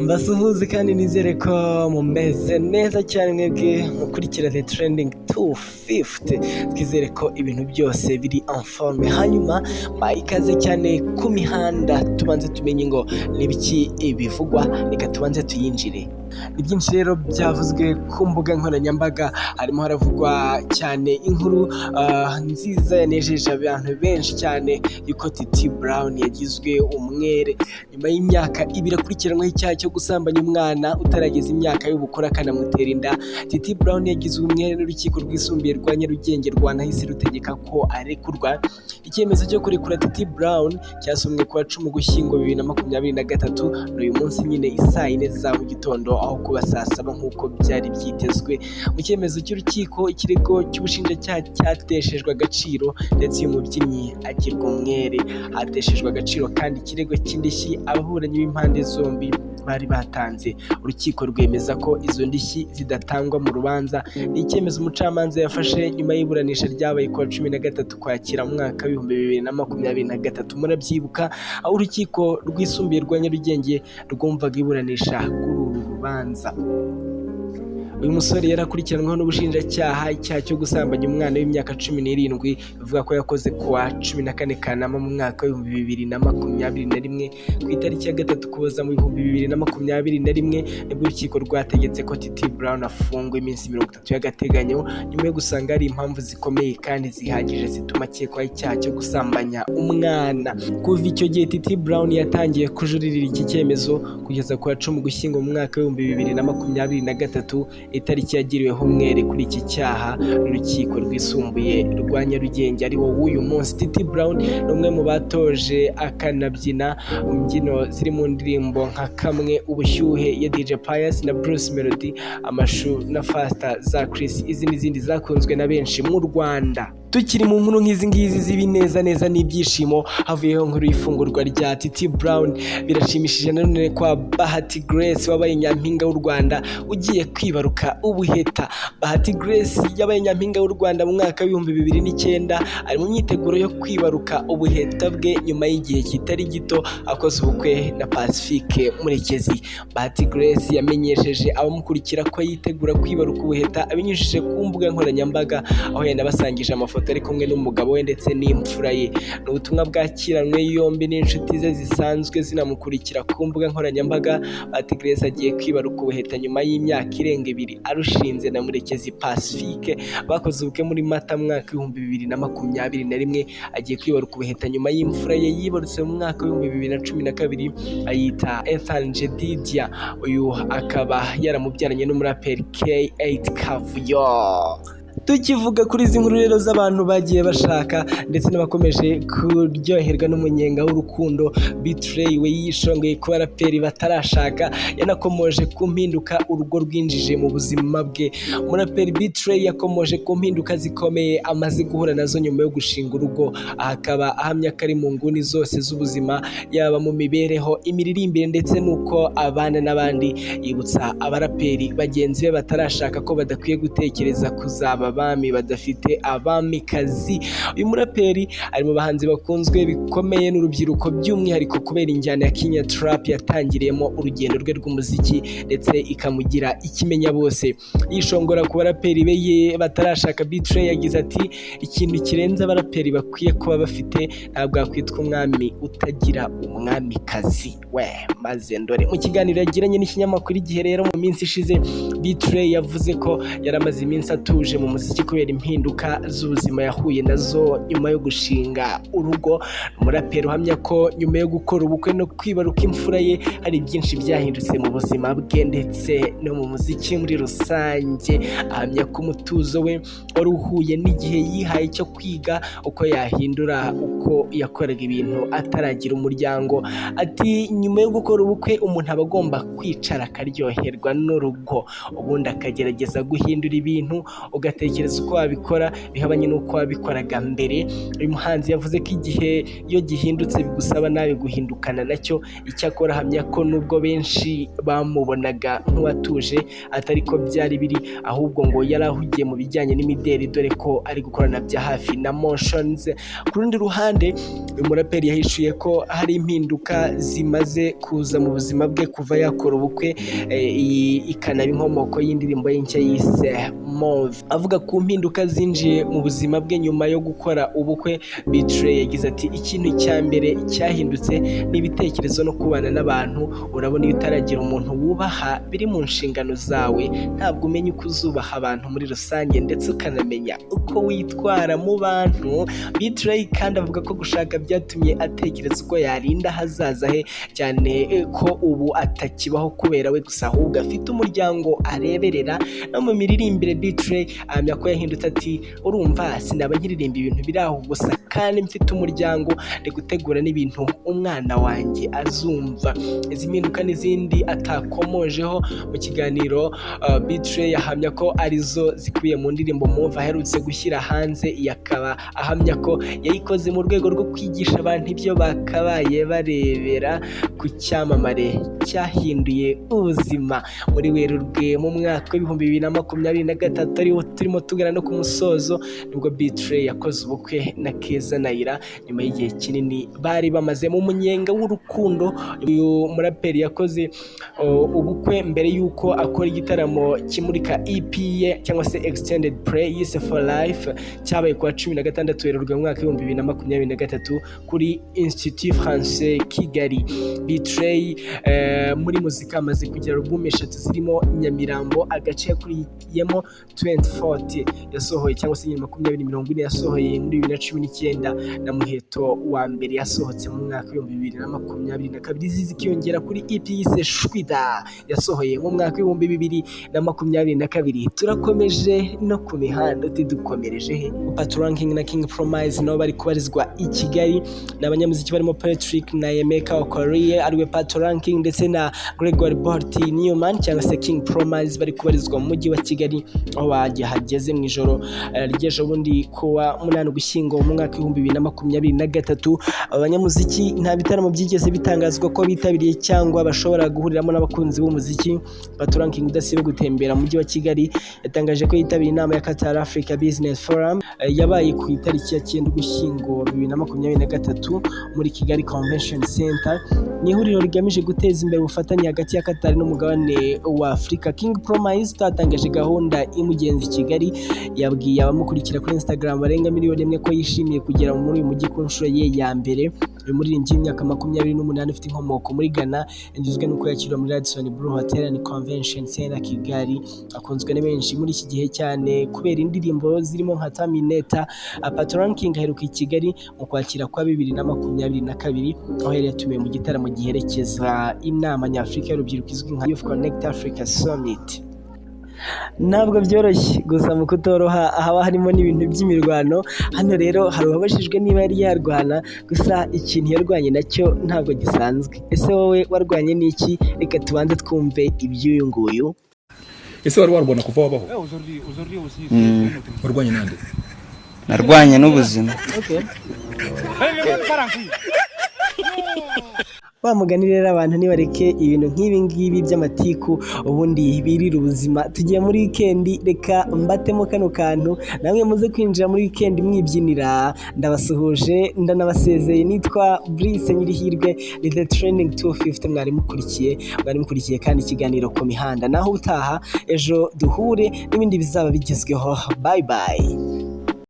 Mbasuhuze kandi nizere ko mumeze neza cyane, mwebwe mukurikira The Trending 250. Twizere ko ibintu byose biri en forme. Hanyuma mbaye ikaze cyane ku mihanda, tubanze tumenye ngo ni ibiki bivugwa. Reka tubanze tuyinjire. Ni byinshi rero byavuzwe ku mbuga nkoranyambaga. Harimo haravugwa cyane inkuru nziza yanejeje abantu benshi cyane, yuko Titi Brown yagizwe umwere nyuma y'imyaka 2 akurikiranyweho icyaha cyo gusambanya umwana utarageza imyaka y'ubukure akanamutera inda. Titi Brown yagizwe umwere n'urukiko rwisumbuye rwa Nyarugenge, rwanahise rutegeka ko arekurwa. Icyemezo cyo kurekura Titi Brown cyasomwe ku wa 10 Ugushyingo 2023, ni uyu munsi nyine, isaa 4 za mu gitondo aho kuba saa 7 nk'uko byari byitezwe. Mu cyemezo cy'urukiko, ikirego cy'ubushinjacyaha cyateshejwe agaciro ndetse uyu mubyinnyi agirwa umwere. Hateshejwe agaciro kandi ikirego cy'indishyi ababuranyi b'impande zombi bari batanze. Urukiko rwemeza ko izo ndishyi zidatangwa mu rubanza. Ni icyemezo umucamanza yafashe nyuma y'iburanisha ryabaye ku wa 13 Ukwakira mu mwaka w'2023. Murabyibuka, aho urukiko rwisumbuye rwa Nyarugenge rwumvaga iburanisha kuri uru rubanza. Uyu musore yarakurikiranweho n'ubushinjacyaha icyaha cyo gusambanya umwana w'imyaka 17, bivuga ko yakoze ku wa 14 Kanama mu mwaka w'2021. Ku itariki ya 3 Ukuboza mu 2021 nibwo urukiko rwategetse ko Titi Brown afungwa iminsi 30 y'agateganyo, nyuma yo gusanga hari impamvu zikomeye kandi zihagije zituma akekwaho icyaha cyo gusambanya umwana. Kuva icyo gihe Titi Brown yatangiye kujuririra iki cyemezo kugeza ku wa 10 Ugushyingo mu mwaka w'2023, itariki yagiriweho umwere kuri iki cyaha n'urukiko rwisumbuye rwa Nyarugenge, ari wo w'uyu munsi. Titi Brown ni umwe mu batoje akanabyina imbyino ziri mu ndirimbo nka Kamwe, Ubushyuhe ya DJ Pius na Bruce Melody, Amashu na Faster za Chris, izi n'izindi zakunzwe na benshi mu Rwanda. Tukiri mu nkuru nk'izi ngizi z'ibinezaneza n'ibyishimo, havuyeho inkuru y'ifungurwa rya Titi Brown. Birashimishije nanone kwa Bahati Grace wabaye nyampinga w'u Rwanda ugiye kwibaruka ubuheta. Bahati Grace yabaye nyampinga w'u Rwanda mu mwaka w'2009, ari mu myiteguro yo kwibaruka ubuheta bwe nyuma y'igihe kitari gito akoze ubukwe na Pacifique Murekezi. Bahati Grace yamenyesheje abamukurikira ko yitegura kwibaruka ubuheta abinyujije ku mbuga nkoranyambaga, aho yanabasangije amafoto ari kumwe n'umugabo we ndetse n'imfura ye. Ni ubutumwa bwakiranwe yombi n'inshuti ze zisanzwe zinamukurikira ku mbuga nkoranyambaga. Bahati Grace agiye kwibaruka ubuheta nyuma y'imyaka irenga 2 arushinze na Murekezi Pacifique. Bakoze ubukwe muri Mata mu mwaka w'2021. Agiye kwibaruka ubuheta nyuma y'imfura ye yibarutse mu mwaka w'2012, ayita Ethan Jedidia. Uyu akaba yaramubyaranye n'umuraperi K8 Kavuyo. Tukivuga kuri izi nkuru rero z'abantu bagiye bashaka ndetse n'abakomeje kuryoherwa n'umunyenga w'urukundo, B-Threy we yishongoye ku baraperi batarashaka, yanakomoje ku mpinduka urugo rwinjije mu buzima bwe. Umuraperi B-Threy yakomoje ku mpinduka zikomeye amaze guhura nazo nyuma yo gushinga urugo. Aha akaba ahamya ko ari mu nguni zose z'ubuzima, yaba mu mibereho, imiririmbire ndetse n'uko abana n'abandi. Yibutsa abaraperi bagenzi be batarashaka ko badakwiye gutekereza kuzaba abami badafite abamikazi. Uyu muraperi ari mu bahanzi bakunzwe bikomeye n'urubyiruko, by'umwihariko kubera injyana ya Kinya Trap yatangiriyemo urugendo rwe rw'umuziki ndetse ikamugira ikimenya bose. Yishongora ku baraperi be ye batarashaka, B-Threy yagize ati: "Ikintu kirenze abaraperi bakwiye kuba bafite, ntabwo wakwitwa umwami utagira umwamikazi we." Maze ndore mu kiganiro yagiranye n'ikinyamakuru Igihe rero mu minsi ishize, B-Threy yavuze ko yaramaze iminsi atuje mu muziki kubera impinduka z'ubuzima yahuye nazo nyuma yo gushinga urugo. Umuraperi uhamya ko nyuma yo gukora ubukwe no kwibaruka imfura ye hari byinshi byahindutse mu buzima bwe ndetse no mu muziki muri rusange. Ahamya ko umutuzo we wari uhuye n'igihe yihaye cyo kwiga uko yahindura uko yakoraga ibintu ataragira umuryango. Ati: "Nyuma yo gukora ubukwe umuntu aba agomba kwicara akaryoherwa n'urugo, ubundi akagerageza guhindura ibintu, ugatekereza." Ugatekereza uko wabikora bihabanye n'uko wabikoraga mbere. Uyu muhanzi yavuze ko igihe iyo gihindutse bigusaba nawe guhindukana nacyo. Icyakora ahamya ko nubwo benshi bamubonaga nk'uwatuje, atari ko byari biri, ahubwo ngo yari ahugiye mu bijyanye n'imideli, dore ko ari gukorana bya hafi na Moshions. Ku rundi ruhande, uyu muraperi yahishuye ko hari impinduka zimaze kuza mu buzima bwe kuva yakora ubukwe, iyi ikanaba inkomoko y'indirimbo ye nshya yise Move. Avuga ku mpinduka zinjiye mu buzima bwe nyuma yo gukora ubukwe, B-Threy yagize ati: "Ikintu cya mbere cyahindutse ni ibitekerezo no kubana n'abantu. Urabona, iyo utaragira umuntu wubaha biri mu nshingano zawe, ntabwo umenya uko uzubaha abantu muri rusange, ndetse ukanamenya uko witwara mu bantu." B-Threy kandi avuga ko gushaka byatumye atekereza uko yarinda ahazaza he, cyane ko ubu atakibaho kubera we gusa, ahubwo afite umuryango areberera. No mu miririmbire, B-Threy ahamya ko yahindutse. Ati: "Urumva, sinaba nkiririmba ibintu biri aho gusa kandi mfite umuryango, ndi gutegura n'ibintu umwana wanjye azumva." Izi mpinduka n'izindi atakomojeho mu kiganiro, B-Threy ahamya ko arizo zikubiye mu ndirimbo Move aherutse gushyira hanze. Iyi akaba ahamya ko yayikoze mu rwego rwo kwigisha abantu ibyo bakabaye barebera ku cyamamare cyahinduye ubuzima. Muri Werurwe mu mwaka w'2023, ariwo turimo tugana no ku musozo, nibwo B-Threy yakoze ubukwe na Keza Naira nyuma y'igihe kinini bari bamaze mu munyenga w'urukundo. Uyu muraperi yakoze ubukwe mbere y'uko akora igitaramo kimurika EP ye, cyangwa se Extended Play, yise For Life, cyabaye kuwa 16 Werurwe mu mwaka w'2023 kuri Institut Français Kigali. B-Threy muri muzika amaze kugira album eshatu zirimo Nyamirambo, agace yakuriyemo, 2040 yasohoye, cyangwa se nyine 2040 yasohoye muri 2019, na Muheto wa mbere yasohotse mu mwaka w'2022. Izi zikiyongera kuri EP yise Shwida yasohoye mu mwaka w'2022. Turakomeje no ku mihanda. Uti dukomereje he? Patoranking na King Promise nabo bari kubarizwa i Kigali. Ni abanyamuziki barimo Patrick na Emeka Okorie, ariwe Patoranking, ndetse na Gregory Bort Newman, cyangwa se King Promise, bari kubarizwa mu mujyi wa Kigali, aho bahageze mu ijoro ry'ejo bundi kuwa 8 Ugushyingo mu mwaka w'2023. Aba banyamuziki nta bitaramo byigeze bitangazwa ko bitabiriye cyangwa bashobora guhuriramo n'abakunzi b'umuziki. Patoranking, udasiba gutembera mu mujyi wa Kigali, yatangaje ko yitabiriye inama ya Qatar Africa Business Forum yabaye ku itariki ya 9 Ugushyingo 2023 muri Kigali Convention Center. Ni ihuriro rigamije guteza imbere ubufatanye hagati ya Qatar n'umugabane wa Afurika. King Promise utatangaje gahunda imugenza i Kigali, yabwiye abamukurikira kuri Instagram barenga miliyoni 1 ko yishimiye kugera muri uyu mujyi ku nshuro ye ya mbere. Uyu muririmbyi w'imyaka 28 ufite inkomoko muri Ghana yanyuzwe n'uko yakiriwe muri Radisson Blu Hotel and Convention Center Kigali. Akunzwe na benshi muri iki gihe, cyane kubera indirimbo zirimo nka Terminator. Patoranking aheruka i Kigali mu Kwakira kwa 2022, aho yari yatumiwe mu gitaramo giherekeza inama nyafurika y'urubyiruko izwi nka Youth Connect Africa Summit. Ntabwo byoroshye gusa, mu kutoroha haba harimo n'ibintu by'imirwano. Hano rero hari uwabajijwe niba yari yarwana, gusa ikintu yarwanye nacyo ntabwo gisanzwe. Ese wowe warwanye n'iki? Reka tubanze twumve iby'uyu nguyu. Ese wari warubona kuva wabaho? Warwanye nande? Narwanye n'ubuzima. Wa mugani rero, abantu nibareke ibintu nk'ibi ngibi by'amatiku, ubundi birire ubuzima. Tugiye muri wikendi, reka mbatemo kano kantu namwe muze kwinjira muri wikendi mwibyinira. Ndabasuhuje, ndanabasezeye. Nitwa Brice Nyirihirwe, ni The Trending 250 mwari mukurikiye, mwari mukurikiye kandi ikiganiro ku mihanda. Naho utaha, ejo duhure n'ibindi bizaba bigezweho. Bye bye.